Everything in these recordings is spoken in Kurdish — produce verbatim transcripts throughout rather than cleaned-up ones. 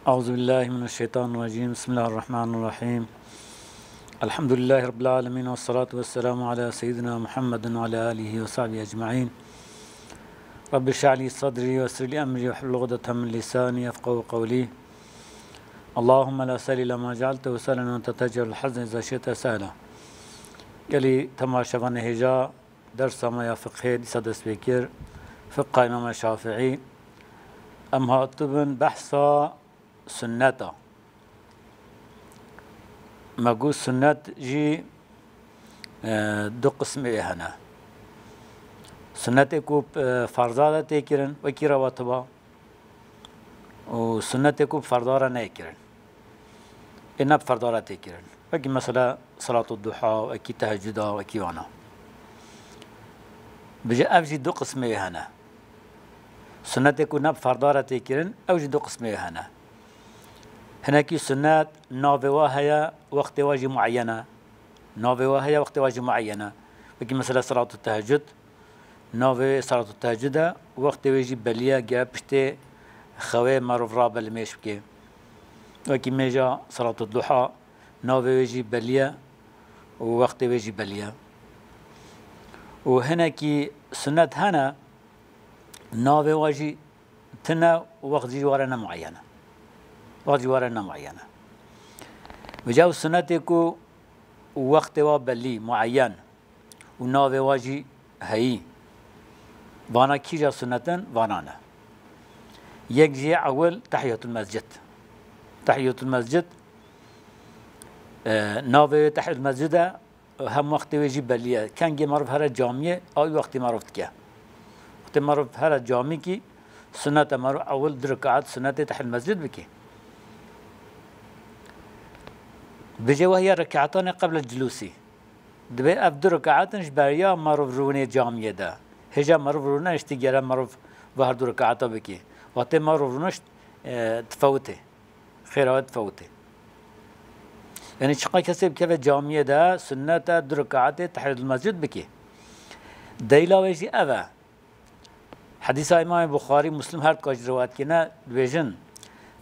أعوذ بالله من الشيطان الرجيم. بسم الله الرحمن الرحيم. الحمد لله رب العالمين، والصلاة والسلام على سيدنا محمد وعلى آله وصحبه أجمعين. رب اشرح لي صدري ويسر لي أمري واحلل عقدة من لساني يفقهوا قولي. اللهم لا سهل إلا ما جعلته سهلا وأنت تجعل الحزن إذا شئت سهلا. Gelî temaşevanê hêja dersa me ya fiqhê dîsa dest pê kir. Fiqha Îmam Şafîî. Em hatibin behsa sunneta. Me got sunnet jî, e, du qismê hene. Sunnetê ku, e, ferza de tê kirin, wekî rewatiba. Û sunnetê ku bi ferda re neyê kirin. Ê ne bi ferda re tê kirin. Wekî mesela salatu duha, wekî tehecuda, wekî wana. Bije ev jî du qismê hene. Sunnetê ku ne bi ferda re tê kirin, ew jî du qismê hene. Hinekî sunnet navê wa heye, wextê wa jî mueyyen e. Navê wa heye, wextê wa jî mueyyen e. Wekî mesela salatu tehecud, navê salatu tehecud e, wextê wê jî belî ye, gere piştê xewê merov rabe li mêj bike. Wekî mêja salatu duha, navê wê jî belî ye û wextê wê jî belî ye. Û hinekî sunnet hene, navê wa jî tune û wext jî ware ne mueyyen e. Wext jî ware ne mueyyen e. Vêca ew sunnetê ku wextê wa belî, mueyyen û navê wa jî heyî. Vana kîja sunnet in? Vana ne. Yek jî ewil tehiyetul mescid. Tehiyetul mescid, e, navê tehiyetul mescid e, hem wextê wê jî belî ye. Kengê merov here camiyê, ew wextê merov dike. Wextê merov here camîkî, sunnet e merov ewil du rekaat sunnetê tehiyetul mescid bike. Bije wehiya rekaatan qebl el-culûsî. Dibê ev du rekaat in ji beriya merov rûnê camiyê de. Hêja merov rûne niştî gere merov va her du rekaata bike. Wextê merov rûnişt, e, difewitê. Xêra we difewitê. Yanî çiqa kesê bikeve camiyê de, sunnet e du rekaatê tehiyetul mescid bike. Delîla wê jî ev e. Hedîsa Îmamê Buxarî, Muslim her duka jî riwayet kene, dibêjin: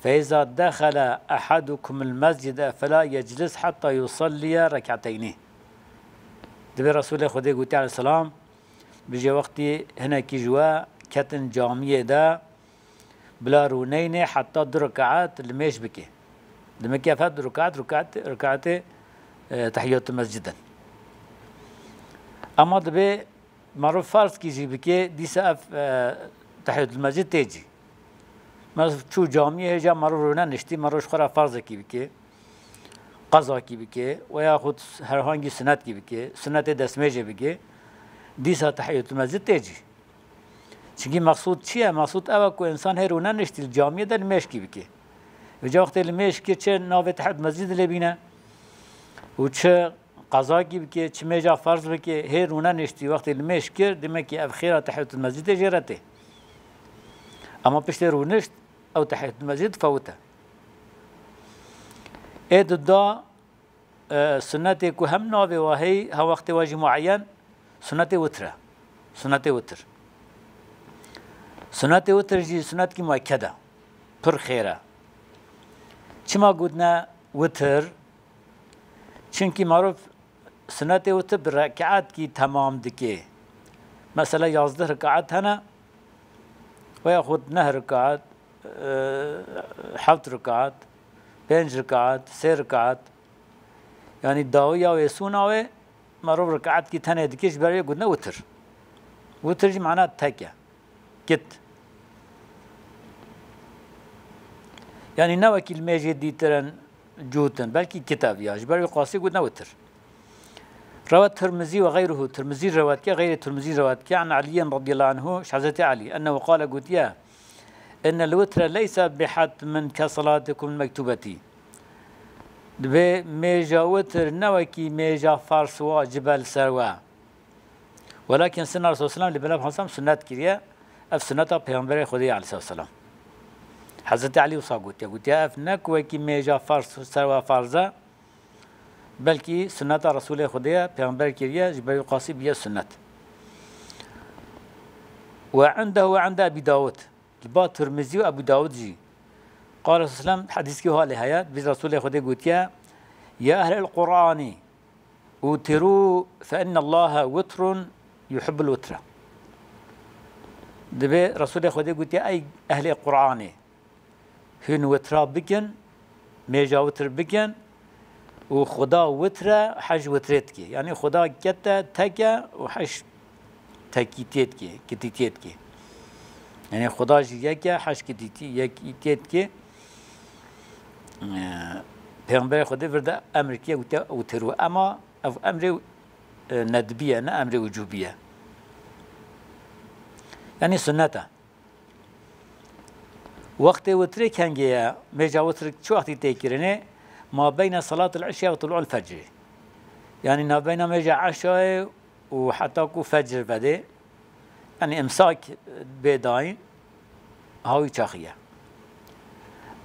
"Fe îza dexele ehadukumul mescide fela yeclis hetta yusalliye rek'ateynî." Dibê Resûlê Xwedê gotiye aleyhisselam, bije wextî hinekî ji we ketin camiyê de, bila rûneynê heta du rekaat li mêj bike. Demek ki ev her du rekaat, rekaat, rekaatê, e, tehiyyatü mescid in. Ama dibê merov farzkî jî bike, dîsa ev, e, tehiyyatül mescid tê cî. Merov çû camiyê, hêja merov rûne niştî, merov ji xwe re farzekî bike, qezakî bike, veya xwe herhangî sunetkî bike, sunetê destmêjê bike, dîsa tehiyyatül mescid tê cî. Çimkî meqsûd çi ye? Meqsûd ew e ku însan hê rûne niştî li camiyê de nimêjkî bike. Vêca wextê nimêj kir, çi navê tehiyyatül mescid lê bîne û çi qezakî bike, çi mêja ferz bike, hê rûne niştî wextê nimêj kir, demek ki ev xêra tehiyyatül mescid jê re tê. Ama piştê rûnişt, ew tehiyyatül mescid fewit e. Ê di da, e, sunnetê ku hem navê wa heyî, hem wextê wa jî mueyyen, sunnetê witr e. Sunnetê witr. Sunnetê witr jî sunnetkî muekked e. Pir xêr e. Çima gotine witr? Çimkî merov sunnetê witr bi rekaetkî temam dike. Mesela yazdeh rekaet hene, veya xwe neh rekaet, e, heft rekaet, pênc rekaet, sê rekaet. Yanî dawiya wê sûna wê, merov rekaetkî tenê dike, ji ber wê gotine witr. Witr jî mana tek e. Kit. Yanî ne wekî li mêjê dîtirin, cûtin, belkî kit e viya. Ji ber wê qasî gotine witr. Rewa Tirmizî ve geyruhu. Tirmizî rewet ke, geyrê Tirmizî rewet ke. An Aliyin radiyallahu anhu, ji Hezretî Alî. Ennehu qale, gotiye: "Innel witre leyse bihatmin ke salatikum mektubetî." Dibê mêja witr ne wekî mêja fars wacib e li ser we. Welakin sunna Resul sallam li bela Hasan sunnet kiriye. Ev sunneta Peygamberê Xwedê aleyhisselam. Hezretî Alî wisa gotiye. Gotiye, ev ne ku wekî mêja farz ser we farz e, belkî sunneta Resulê Xwedê ye, Peygamber kiriye, ji ber wî qasî biye sunnet. Ve indehu ve inde Ebî Dawud. Li ba Tirmizî û Ebû Dawud jî Qala sellem, hedîskî halê heye, bi Resulê Xwedê gotiye, "Ya ehlel Qur'anî, utiru fe innallaha witrun yuhibbul witra." Dibê Resulê Xwedê gotiye, "Ey ehlê Qur'anê, hûn witra bikin, mêja witr bikin û Xuda witr e, hej witrê dike." Yanî Xuda kete tek e û hej tekîtiyê dike, kitîtiyê dike. Yanî Xuda jî yek e, hej kitîtî-, yekîtiyê dike. Ee, Pêxemberê Xwedê vir de emr kiriye, gotiye, "Utiru." Ema ev emrê, e, nedbî ye, ne emrê wucûbî ye. Yanî sunnet e. Wextê witrê kengê ye, mêja witr çi wextî tê kirinê? Ma beyne salatil îşa ve tulû'il fecrî. Yanî navbeyna mêja eşayê û heta ku fecr vedê, yanî imsak bê dayîn, ha wî çaxî ye.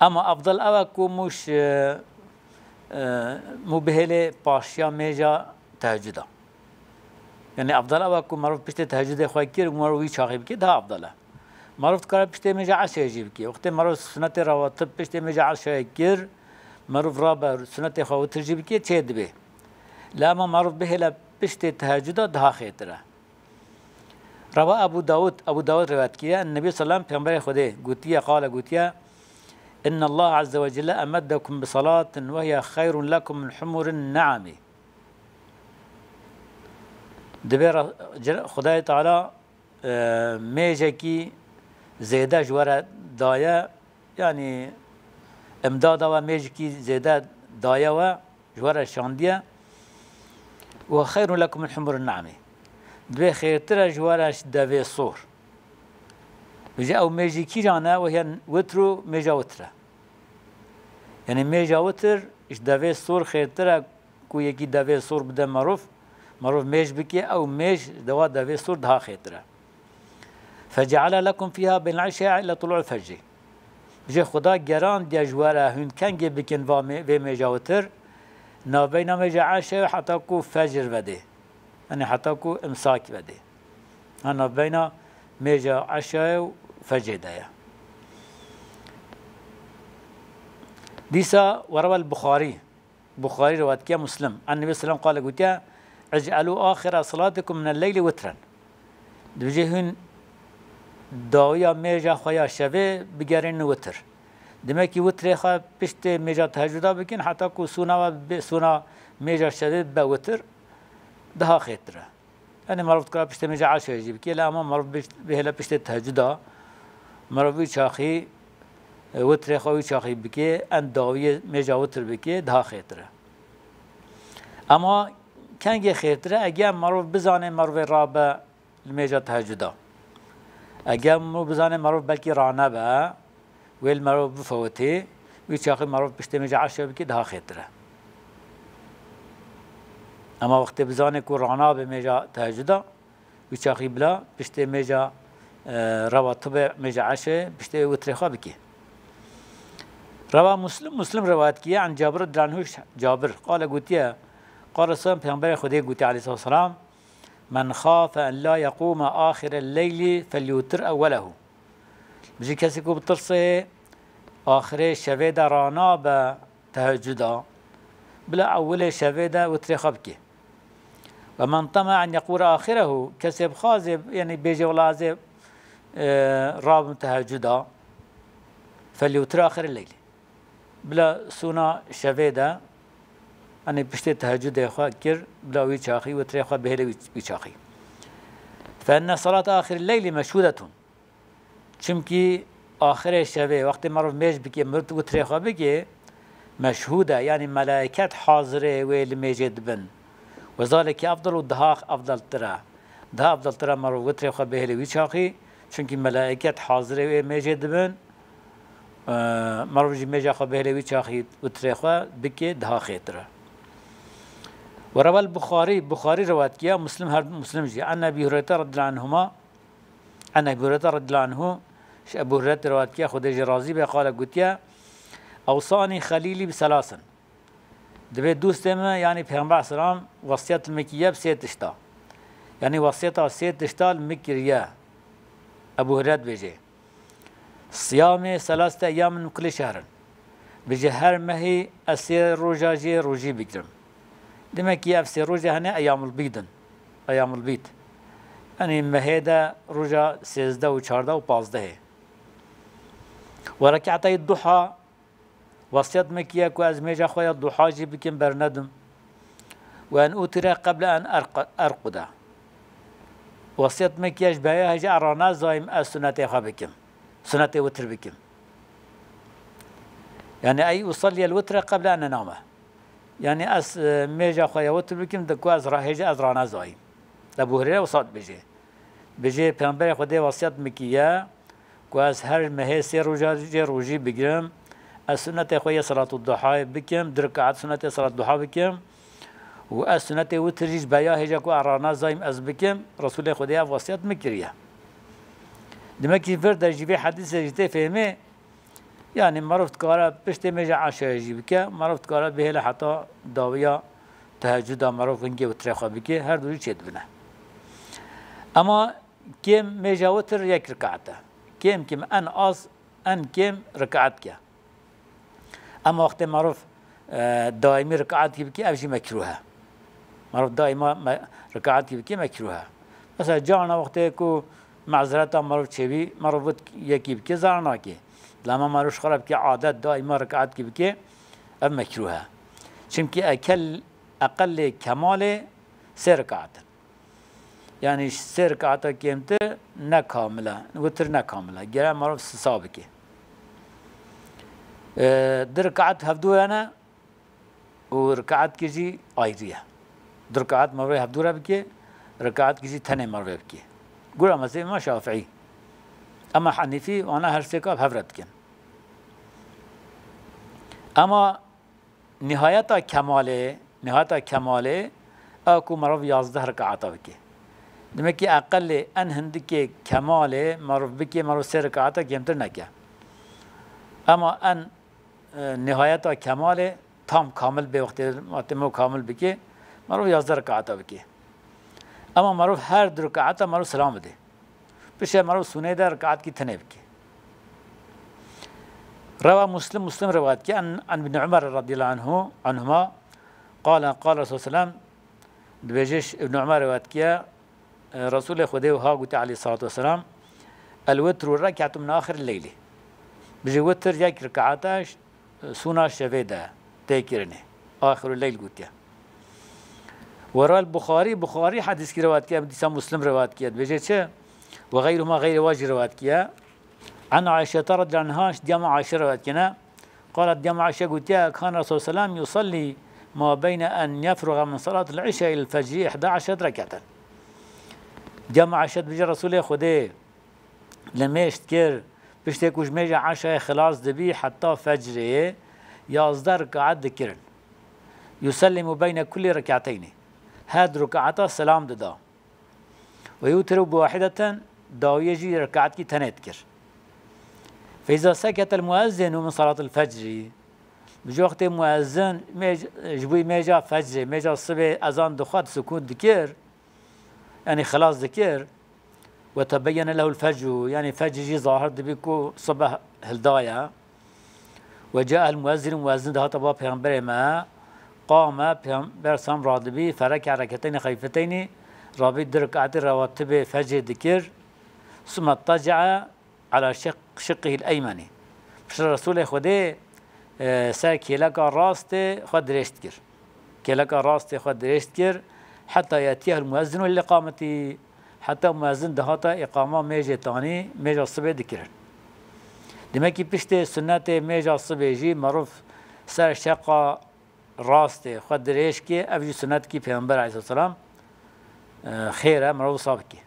Ema efdal ew e ku mûş, e, e, mû bihêlê paşiya mêja tehecuda. Yanî efdal ew e ku merov piştê tehecudê xwe kir û merov wî çaxî bike, daha efdal e. Merov dikare piştê mêja eşê jî bike. Wextê merov sunetê rawatib piştê mêja eşê kir, merov rabe sunetê xwe witir jî bike, çê dibê. Lê ema merov bihêle piştê tehecuda daha xêrtir e. Rewa Ebu Dawud, Ebu Dawud rivayet kiriye, en Nebî sallam, Pêxemberê Xwedê gotiye, qale gotiye, "İnna Allah azze ve celle emeddekum bi salatin ve hiye hayrun lekum min humurin ni'ami." Dibê ra-, cir-, Xwedayê Teala, e, mêjekî zêde ji we re daye, yanî imdada we mêjekî zêde daye we, ji we re şandiye. "Ve hayrun lekum min humurin ni'ami." Dibê xêrtir e ji we re ji devê sor. Ji ew mêjî kîjan e, we hiye witr û mêja witr e. Yanî mêja witr ji devê sor xêrtir e ku yekî devê sor bide merov, merov mêj bike, ew mêj ji dewa devê sor daha xêrtir e. "Feceale lekum fiha beyne işa ila tulu'il fecri." Ji Xuda gerandiye ji we re hûn kengê bikin va mê-, vê mêja witr, navbeyna mêja eşe heta ku fecr vedê. Yanî heta ku imsak vedê. Ha navbeyna mêja eşe û fecrê de ye. Dîsa werewel Buxarî. Buxarî rewayet kiye, Muslim. En Nebî sallam qale gotiye, "Ec'elû axire salatikum minel leyli witren." Dibêje hûn dawiya mêja xwe ya şevê bigerînin witir. Demekî witirê xwe piştê mêja tehecuda bikin, heta ku sona we bê, sona mêja şevê bibe witir, daha xêrtir e. Yanî merov dikare piştê mêja eşê jî bike, lê ema merov biş-, bihêle piştê tehecuda, merov wî çaxî, e, witirê xwe wî çaxî bike, en dawiyê mêja witir bike, daha xêrtir e. Ema kengê xêrtir e, eger merov bizane merovê rabe li mêja tehecuda. Eger merov bizane merov belkî ranebe, wê li merov bifewitê, wî çaxî merov piştê mêja eşê bike daha xêrtir e. Ema wextê bizane ku ranabe mêja tehecuda, wî çaxî bila piştê mêja, e, rewatibê mêja eşê piştê witrê xwe bike. Rewa Muslim, Muslim rewayet kiye, an Cabir radiyallahu anhu, Cabir, qale gotiye, qala Resulullah, Peygamberê Xwedê gotiye aleyhissalatu vesselam, "Men xafe en la yeqûme axirel leyli felyutir ewwelehu." Bijî kesê ku bitirsê axirê şevê de ranabe tehecuda, bila ewilê şevê de witrê xwe bike. "Ve men teme en yeqûre axirehu", kesê bixwaze, yanî bêje wela ez ê, e, rabim tehecuda, felyutir axirel leyli. Bila sona şevê de, yanî piştê tehecudê xwe kir, bila wî çaxî, witrê xwe bihêle wî, wî çaxî. "Fe inne salate axiril leyli meşhudetun." Çimkî axirê şevê, wextê merov mêj bike, mirov witrê xwe bike, meşhûd e, yanî melaîket hazirê wê li mêjê dibin. Wezalekî efdal û daha efdaltir e. Daha efdaltir e merov witrê xwe bihêle wî çaxî, çimkî melaîket hazirê wê mêjê dibin. Eee, merov jî mêja xwe bihêle wî çaxî witrê xwe bike, daha xêrtir e. Werewel Buxarî, Buxarî rewayet kiya, Muslim her, Muslim jî. An Ebî Hureyre radiyallahu anhuma, An Ebî Hureyre radiyallahu anhu, ji Ebû Hureyre rewayet kiye, Xwedê jê razî be, qale gotiye, "Ewsani xelîlî bi selasin." Dibê dostê min, yanî Pêxember selam, wesiyet li min kiriye bi sê tişta. Yanî wesiyeta sê tişta li min kiriye. Ebû Hureyre dibêje. Siyamê selasete eyyamin min kulli şehrin. Bije her mehî ez sê roja jê rojî bigirim. Demek ki ev sê roja hene eyyamul bîd in. Eyyamul bîd. Yanî mehê de roja sêzdeh û çardeh û pazdehê. Ve rek'etey duha, wesiyet min kiye ku ez mêja xwe ya duha jî bikim bernedim. Ve en utire qeble en erq-, erqude. Wesiyet min kiye ji beya hêja ez ranezayim ez sunetê xwe bikim. Sunetê witir bikim. Yani ey usalliyel witre qeble en ename. Yani ez, e, mêja xwe ya witir bikim, di ku ez ra-, hêja ez ranezayim. Ebu Hureyre wisa dibêje. Bêje, Pêxemberê Xwedê wesiyet min kiye, ku ez her mehê sê roja jê rojî bigirim, ez sunetê xwe yê Selatudduhayê bikim, du rekaat sunetê Selatudduha bikim û ez sunetê witir jî ji beya hêja ku ez ranezayim ez bikim, Resûlê Xwedê ev wesiyet min kiriye. Demek ki vir de jî vê hedîsê jî tê fêhmê, yanî merov dikare piştê mêja eşayê jî bike, merov dikare bihêle heta dawiya tehecuda merov hingê witirê xwe bike, her du jî çêdibine. Ema kêm mêja witir yek rikaet e. Kêm kêm en az, en kêm rikaet ke. Ema wextê merov, e, daîmî rikaetkî bike, ev jî mekruh e. Merov daîma me-, rikaetkî bike mekruh e. Mesela carna wextê ku mezreta merov çêbî, merov vit yekî bike, zar nake. Lema merov ji xwe re bike adet, daîma rikaetkî bike, ev mekruh e. Çimkî ekel, eqelê kemalê sê rikaet in. Yani sê rikaeta kêmtir ne kamil e, witir ne kamil e. Gere merov sisa bike. E, du rikaet hevdû re ne û rikaetkî jî ayrî ye. Du rikaet merov hevdû re bike, rikaetkî jî tenê merov bike. Gura mezhebê me Şafîî. Ema Henîfî wana her sê ka bi hev re dikin. Ema nihayeta kemalê, nihayeta kemalê, ew ku merov yazdeh rikaeta bike. Demek ki eqelê en hindikê kemalê merov bike, merov sê rikaeta kêmtir neke. Ema en, e, nihayeta kemalê tam kamil bê, wextê, wextê me kamil bike, merov yazdeh rikaeta bike. Ema merov her du rikaeta merov selam bide. Pişe merov sûnê de rikaetkî tenê bike. Rewa Muslim, Muslim rewayet ki, en, en Ibn Umar radiyallahu anhu, anhuma, qala, qala Resulullah sellem, dibêje, Ibn Umar rewayet kiye, e, Resulê Xwedê wiha gote aleyhissalatu vesselam, "El witru rek'atun min ahir leyli." Bije witir yek rikaet e, sûna şevê de tê kirinê. Axiru leyl gotiye. Ve rawel Buxarî, Buxarî hedîskî rewat kiye, dîsa Muslim rewat kiye. Dibêje çi? Ve geyruhuma, geyrê wa jî rewat kiye. An Ayşete radiyallahu anha, ji diyama Ayşe rewat kine. Qalet, diyama Ayşe gotiye, kan Resul selam yusalli ma beyne en yefruga min salatil işa il fecri ihda eşret reketen. Diyama Ayşe dibêje, Resulê Xwedê li mêj dikir, piştê ku ji mêja eşayê xilas dibî heta fecrê yazdeh rikaet dikirin. Yusellimu beyne kulli rekateynî. Her du rikaeta selam dida. Ve yutiru bi wahideten, dawiyê jî rikaetkî tenê dikir. Fe iza seketel muezzinu min salatil fecrî. Ji wextê muezzin mêj-, ji bo mêja fecrê, mêja sibê ezan dixwet, sukût dikir, yanî xilas dikir, ve tebeyyene lehul fecru, yanî fecr jî zahir dibî ku sibeh hildaye. Ve cael muezzin, muezzin dihata ba Pêxemberê me, qame, Pêxember sam radibî, fereke reketeynî xefîfeteynî, rabî du rikaetê rewatibê fecrê dikir, sume tecee, ala şiq-, şiqihil eymenî. Piştre Resûlê Xwedê, e, ser kêleka rastê xwe dirêj dikir. Kêleka rastê xwe dirêj dikir, heta yetiyehul muezzinu lil iqametî, heta muezzin dihata îqama mêjê tanî, mêja sibê dikirin. Demek ki piştê sunnetê mêja sibê jî merov ser şeqa rastê xwe dirêj kê, ev jî sunetekî Pêxember aleyhisselam, e, xêr e, mirov wisa bike.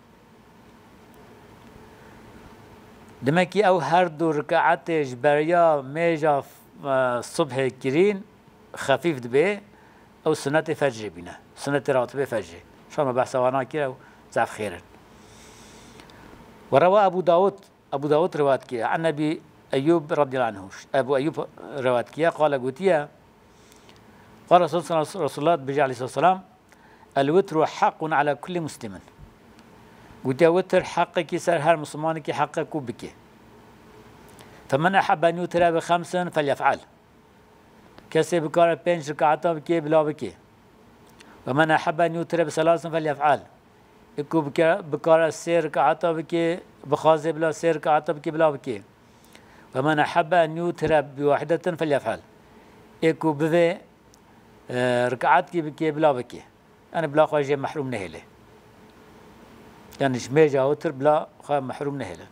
Demek ki ew her du rikaetê ji beriya mêja, e, subhê kirîn xefîf dibe, ew sunetê fecrê bîne. Sunetê ratibê fecrê. Şama behsa wana kir, ew zaf xêr in. Ve rewa Ebu Dawud, Ebu Dawud rewayet kiriye. An Ebi Eyyub radiyallahu anhu. Ebu Eyyub rewayet kiriye. Qale gotiye, Qal Resul sallallahu, Resulullah dibêje aleyhissalatu vesselam, "El witru haqqun ala kulli muslimin." Gotiye, witir heqekî ser her Muslimanekî heq e ku bike. فمن أحب أن يوتر بخمس فليفعل. Kesê bikare pênc rikaeta bike, bila bike. ومن أحب أن يوتر بثلاث فليفعل. Ê ku bike-, bikare sê rikaeta bike, bixwaze bila sê rikaeta bike, bila bike. ومن أحب أن يوتر بواحدة فليفعل. Ê ku bivê, e, rikaetkî bike, bila bike. Yani bila xwe jê mehrûm nehêle. Yani ji mêja witr bila xwe mehrûm nehêle.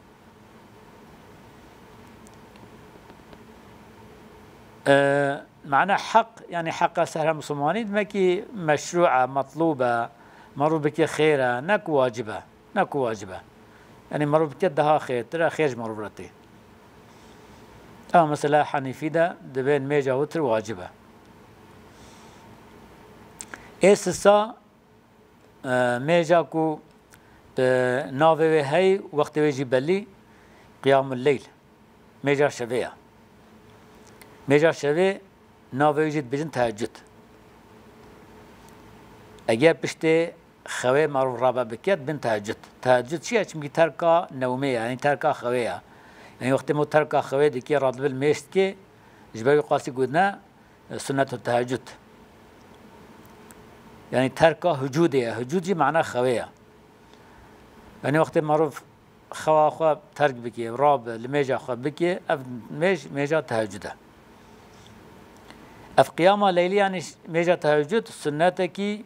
E, mana heq, yani heqa ser her Musulmanî, demek ki meşru e, metlûb e, merû bike xêr e, ne ku wacib e. Ne ku wacib e. Yani merû bike daha xêrtir e, xêr ji merû re tê. Ew mesela Henîfî de dibên mêja witr wacib e. Ê sisa, e, mêja ku, e, navê wê heyî, wextê wê jî belî, qiyamul leyl. Mêja şevê ya. Mêja şevê navê wî jî dibêjin tehecud. Eger piştê xewê merov rabe bike, dibin tehecud. Tehecud çi ye? Çimkî terka newmê ye, yanî terka xewê ye. Yanî wextê mo terka xewê dike, radibil mêj dike, ji ber wî qasî gotine, e, sunnetu tehecud. Yanî terka hucudê ye. Hucud jî mana xewê ye. Yanî wextê merov xewa xwe terk bike, rabe, li mêja xwe bike, ev mêj, mêja tehecud e. Ev qiyama leylî, yanî mêja tehecud, sunnetekî,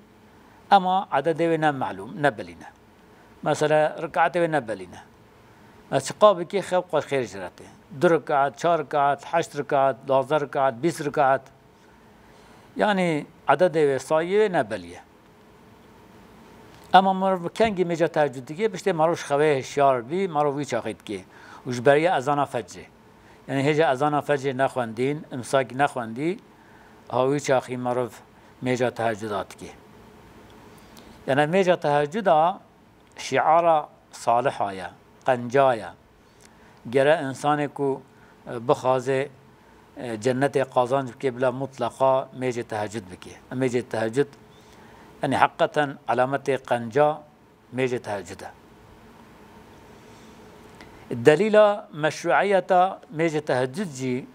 ema ededê wê ne melûm, ne belî ne. Mesela, rikaetê wê ne belî ne. Me çiqa bike, xew xwe xêr ji re tê. Du rikaet, çar rikaet, heşt rikaet, duwazdeh rikaet, bîst rikaet. Yanî ededê wê, sayiyê wê ne belî ye. Ema merov kengî mêja tehecud dike, piştê merov ji xewê hişyar bî, merov wî çaxî dike. Û ji beriya ezana fecrê. Yanî hêja ezana fecrê nexwendîn, imsak nexwendî, ha wî çaxî merov mêja tehecuda dike. Yanî mêja tehecuda şiara saliha ye, qenca ye. Gere insanê ku, e, bixwaze, e, cennetê qazanc bike, bila mutleqa mêjê tehecud bike. Em mêjê tehecud, yanî heqeten alametê qenca mêjê tehecud e. Delîla meşruiyeta mêjê tehecud jî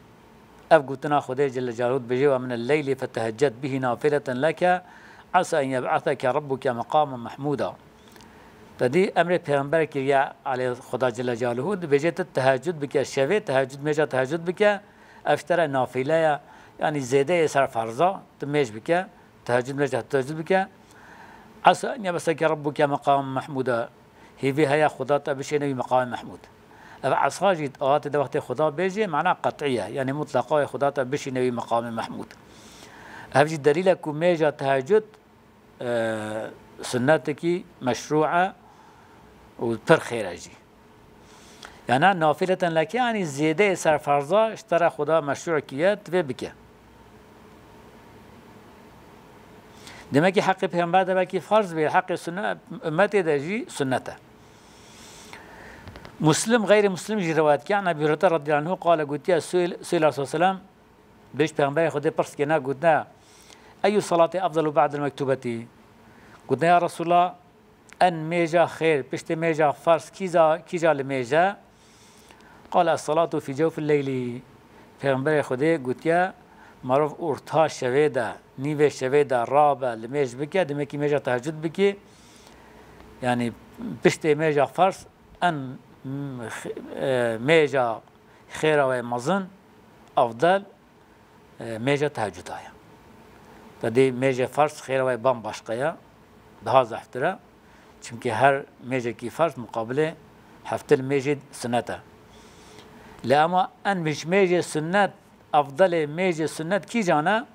ev gotina Xwedê Celle Celaluhu dibêje, "Ve minel leyli fetehecced bihi nafileten leke asa en yeb'aseke rabbuke meqamen mehmûda." Te dî emrê pêxember kiriye aleyh Xuda Celle Celaluhu, dibêje tu tehecud bike, şevê tehecud, mêja tehecud bike, ev ji te re nafile ye, yanî zêde yê ser ferza, tu mêj bike, tehecud mêj de tehecud bike. Asa en yeb'aseke rabbuke meqamen mehmûda, hêvî heye Xuda te bişêne wî meqamê mehmûd. Ev esa jî ayetê de wextê Xuda bêje, mana qet'î ye, yanî mutleqa wê Xuda te bişîne wî meqamê mehmûd. Ev jî delîl e ku mêja tehecud e, sunnetekî meşrû e û pir xêr e jî. Yana nafileten leke, yanî zêdeyê ser ferza ji te re Xuda meşrû kiriye, tu vê bike. Demek ki heqê pêxember de belkî ferz bê, heqê sunne-, ummetê de jî sunnet e. Muslim, xeyrê Muslim jî rewayet kir, an Ebî Hureyre radiyallahu anhu qale, gotiye, suil, suila sallallahu aleyhi ve sellem, Bêj Pêxemberê Xwedê pirs kêne, gotine, "Eyyu salati efdalu ba'del mektubeti?" Gotine, "Ya Resulallah, en mêja xêr, piştê mêja ferz kîza, kîja li mêj e?" Qale, "Es-salatu fî cewfil leyli." Pêxemberê Xwedê gotiye, "Merov orta şevê de, nîvê şevê de rabe, li mêj bike, demekî mêja tehecud bike." Yanî piştê mêja ferz en, m-, x-, e, mêja xêra wê mezin, afdal, e, mêja tehecuda ye. Te dî mêjê ferz xêra wê bambaşqa ye, daha zehftir e. Çimkî her mêjekî ferz muqabilê heftil mêjê sunnet e. Lê ema en ji mêjê sunnet, afdalê mêjê sunnet kîjan e?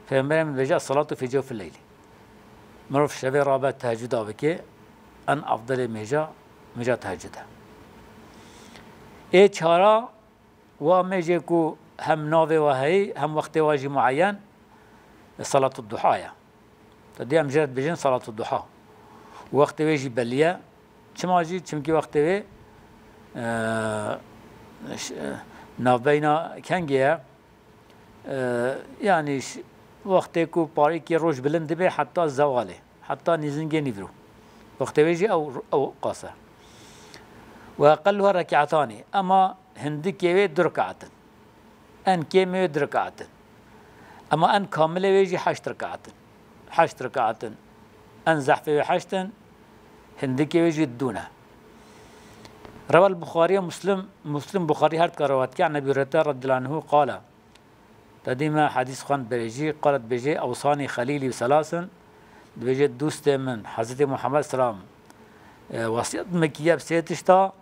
Pêxemberê min dibêje, "Salatu fî cewfil leyli." Mirov şevê rabe tehecuda bike, en afdalê mêja, mêja tehecud e. Ê çara, wa mêjê ku hem navê wa heyî, hem wextê wa jî mueyen, salatu duha ye. Te dî em jê re dibêjin salatu duha. Wextê wê jî belî ye. Çima jî? Çimkî wextê wê, e, ş-, e, navbeyna kengê ye. E, yanî ş-, wextê ku parîkê roj bilind dibe heta zewalê, heta nîzingê nîvro. Wextê wê jî ew, ew qas e. Ve eqelluha rek'atanî. Ema hindikê wê du rekaat in. En kêmê wê du rekaat in. Ema en kamilê wê jî heşt rekaat in. Heşt rekaat in. En zehfê wê heşt in, hindikê wê jî du ne. Rewel Buxarî û Muslim, Muslim Buxarî her dika rewat ke, an Ebî Hureyre radiyallahu anhu qala. Te dî me hedîs xwend berê jî, qalet bêjê, "Ewsanî xelîlî bi selasin", dibêje, dostê min, Hezretî Muhammed selam, e, wesiyet min kiriye bi sê tişta,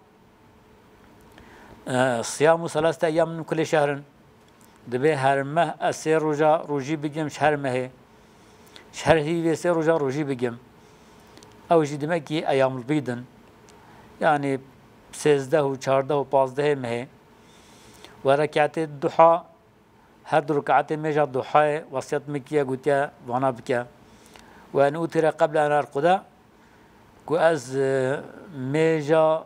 e, "Siyamu selasete eyyamin min kulli şehrin." Dibê her meh ez sê roja rojî bigim ji her mehê. Ji her hîvê sê roja rojî bigim. Ew jî demek ki eyyamul bîd in. Yanî sêzdeh û çardeh û pazdehê mehê. Ve rekatê duha, her du rekaetê mêja duhayê wesiyet min kiye, gotiye vana bike. Ve en utire qeble en erqude, ku ez, e, mêja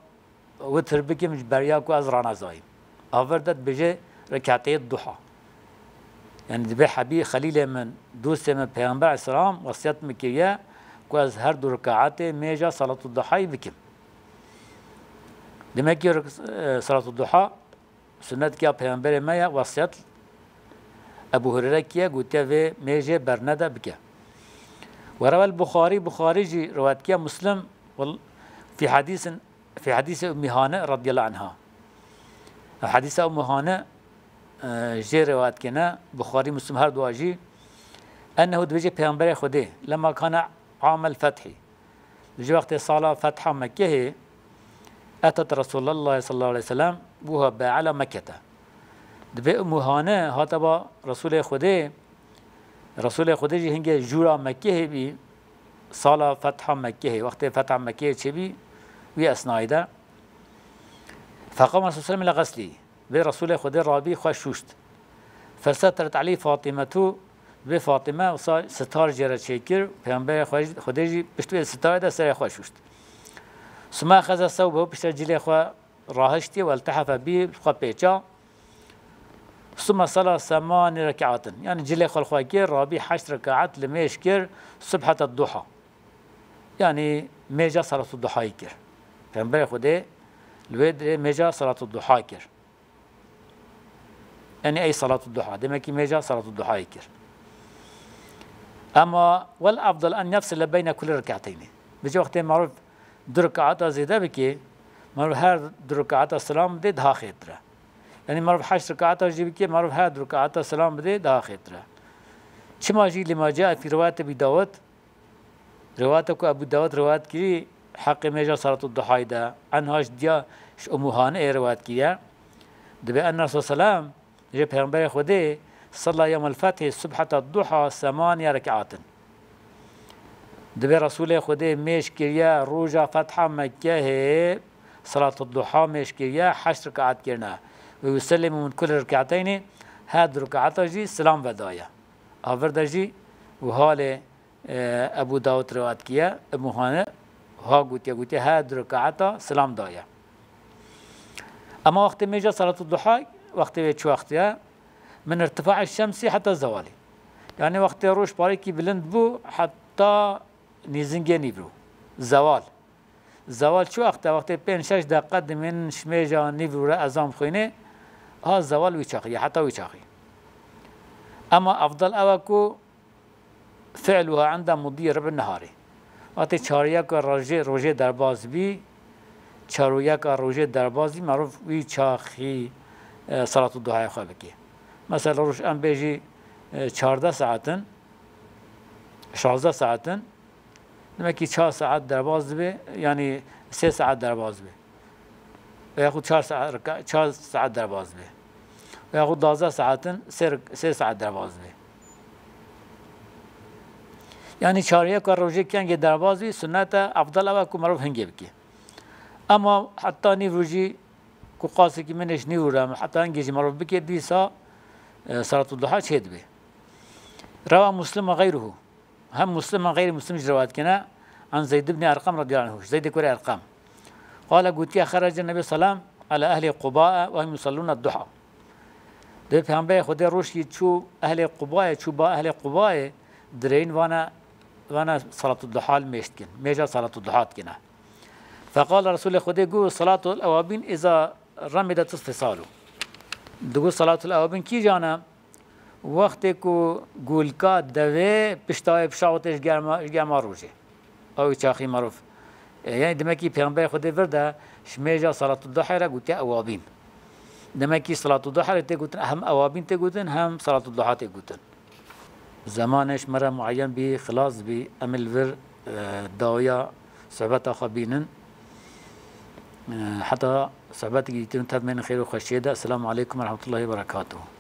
witir bikim ji beriya ku ez ranezayim. Aver de dibêje rekateyê duha. Yani dibê hebî xelîlê min, dostê min Peyxember aleyhisselam wesiyet min kiriye ku ez her du rekaetê mêja salatu duhayê bikim. Demek ki, e, salatu duha Sunnet ya Peyxemberê me ye, wesiyet Ebu Hureyre kiye, gotiye vê mêjê bernede bike. Ve rewel Buxarî, Buxarî jî rewayet kiye, Muslim, wel-, fî hedîsin, fî hedîsê Ummî Hani radiyallahu anha. Ev hedîsa Ummî Hani, e, jê rewayet kene, Buxarî, Muslim her dua jî, ennehu dibêje Peyxemberê Xwedê, lema kana amel fethî. Ji wextê sala fetha Mekkehê, etet Resulallah sallallahu aleyhi ve sellem, buha be ala Mekkete. Dibê Ummû Hane hate ba Resulê Xwedê, Resulê Xwedê jî hingê jûra Mekkehê bî, sala fetha Mekkehê, wextê fetha Mekkehê çêbî, wî esnayî de. Feqama Resul sellem li xeslî. Vê Resulê Xwedê rabî xwe şûşt. Feseteret alî Fatimetu, vê Fatime wisa sitar jê re çêkir, Peyxemberê Xwe-, Xwedê jî pişt vê sitarê de serê xwe şûşt. Suma xeze sewbehu, piştre cilê xwe rahiştî, weltehefe bî, xwe pêça. Suma sala semani rek'atin. Yani cilê xwe li xwe kir, rabî heşt rekaet li mêj kir, subhete duha. Yani mêja salatu duhayê kir. Peyxemberê Xwedê li wê dirê mêja salatu duha kir. Yani ey salatu duha. Demek ki mêja salatu duhayê kir. Ama wel afdal en yefsile beyne kulli rek'ateyni. Bije wextê maruf du rekaeta zêde bike, maruf her du rekaeta selam bide daha xêrtir e. Yani maruf heşt rekaeta jî bike, maruf her du rekaeta selam bide daha xêrtir e. Çima jî lima ca'e fî rivayete Ebî Dawud, rivayete ku Ebû Dawud rivayet kirî, heqê mêja salatu duhayê de, enha ji diya ji Ummû Hani'ê rivayet kiriye. Dibê enne Resul selam, ji Peyxemberê Xwedê, salla yewmel fethî subheta duha semaniye rek'atin. Dibê Resulê Xwedê mêj kiriye, roja fetha Mekkehê, salatu duha mêj kiriye, heşt rekaet kirine. Ve yusellimu min kulli rek'ateyni, her du rekaeta jî selam vedaye. Aver de jî û halê, e, Ebû Dawud rivayet kiye, Ebû Hane ha gotiye, gotiye, her du rekaeta selam daye. Ema wextê mêja salatu duha, wextê wê çi wextî ye? Min irtifa'i şemsî heta zewalî. Yani wextê roj parekî bilind bû, heta nîzingê nîvro. Zewal. Zewal çi wext e? Wextê pênc şeş deqe dimînin ji mêja nîvro re ezan bixwînê, ha zewal wî çaxî ye, heta wî çaxî. Ema efdal ew e ku fi'luha enda mudî rib'in neharî. Wextê çaryeka rojê, rojê derbaz bî, çaryeka rojê derbaz bî, merov wî çaxî, e, salatu duhayê xwe bike. Mesela roj em bêjî, e, çardeh saet in, şazdeh saet in, Demek ki çar saet derbaz dibe, yani sê saet derbaz dibe. Veya xwe çar saet, çar saet derbaz dibe. Veya xwe duwazdeh saetin sê, sê saet derbaz dibe. Yani çaryeka rojê kengê derbaz bî, sunnet e, efdal ew e ku merov hingê bike. Ama heta nîv rojî ku qasekî min êş nîv re, heta hingê jî merov bike, dîsa, e, salatu duha çê dibe. Rewa Muslim ve gayruhu. Hem Muslim hem xeyrî Muslim jî rewayet kene. An Zeyd ibn Erqam radiyallahu anhu. Zeyd kurê Erqam. Qale gotiye, xerece Nebi selam ala ehli Qubae ve hum yusalluna duha. Dê Peygamberê Xwedê rojkî çû ehlê Qubayê, çû ba ehlê Qubayê, dirêyin vana, vana salatu duha li mêj dikin. Mêja salatu duha dikine. Feqale Resulê Xwedê got, salatul ewabin iza Remê de tu sê sal o. Digot salatul ewabîn kîjan e? Wextê ku gulka devê pişta wê pişa xwe tê ji germa, ji germa rojê. Ew çaxî merov. E, yani demekî Pêxemberê Xwedê vir de ji mêja salatul duhê re gotiye ewabîn. Demekî salatul duhê re tê gotin, hem ewabîn tê gotin, hem salatul duha tê gotin. Zemanê ji me re mueyen bî, xilas bî, em ê li vir, e, dawiya sohbeta xwe bînin. E, heta sohbetekî dîtir tev mênin xêr û xweşiyê de. Esselamu aleykum ve rahmetullahi ve berekatuhu.